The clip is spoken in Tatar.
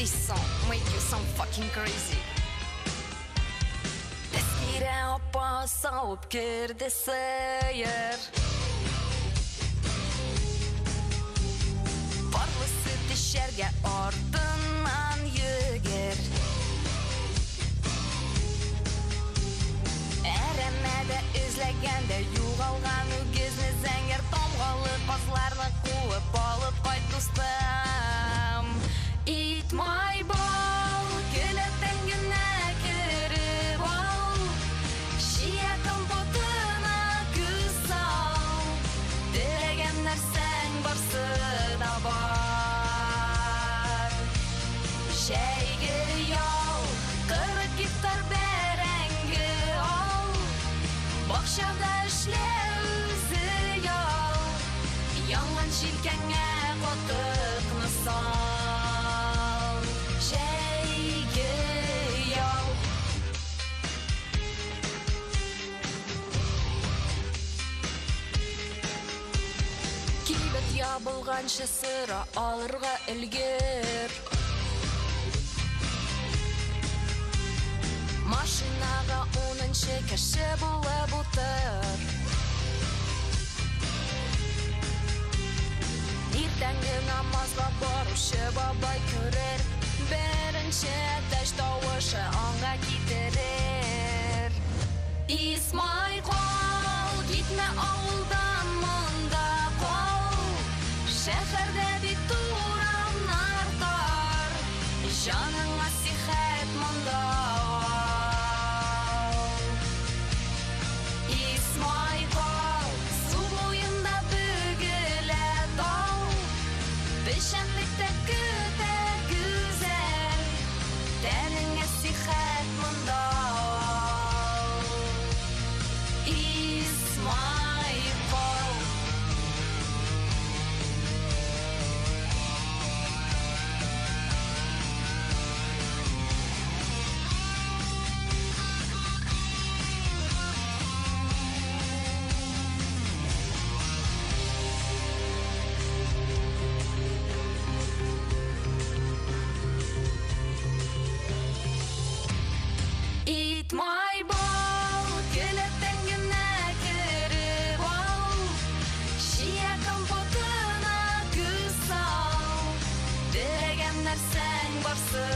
This song make you sound fucking crazy. Тәскирә апа савып керде сыер. Парлы сөт эчәргә артыннан йөгер. Әрәмәдә эзләгәндә югалган үгезне, зәңгәр тамгалы казларны куып алып кайт, дустым. Ит, май, бал, келәттән генә кереп ал. Чия компотына күз сал. Теләгән нәрсәң барсы да бар. Җәйге ял, 40 гектар бәрәңге ал. Бакчада эшлә, үзе ял. Янган җилкәңә катыкны сал. Җәйге ял. Кибет ябылганчы сыра алырга өлгер. Машинага унынчы кеше булып утыр. Иртәнге намазга баручы бабай күрер. Беренче әтәч тавышы аңа китерер. Исмай кал, китмә авылдан, монда кал. Шәһәрдә бит урамнар тар. Җаныңа сихәт монда ал. Исмай кал, су буенда бөгелә тау. Печәнлектә көтә гүзәл. Тәнеңә сихәт монда ал. Исмай кал. Ит, май, бал, келәттән генә кереп ал. Чия компотына күз сал. Теләгән нәрсәң барсы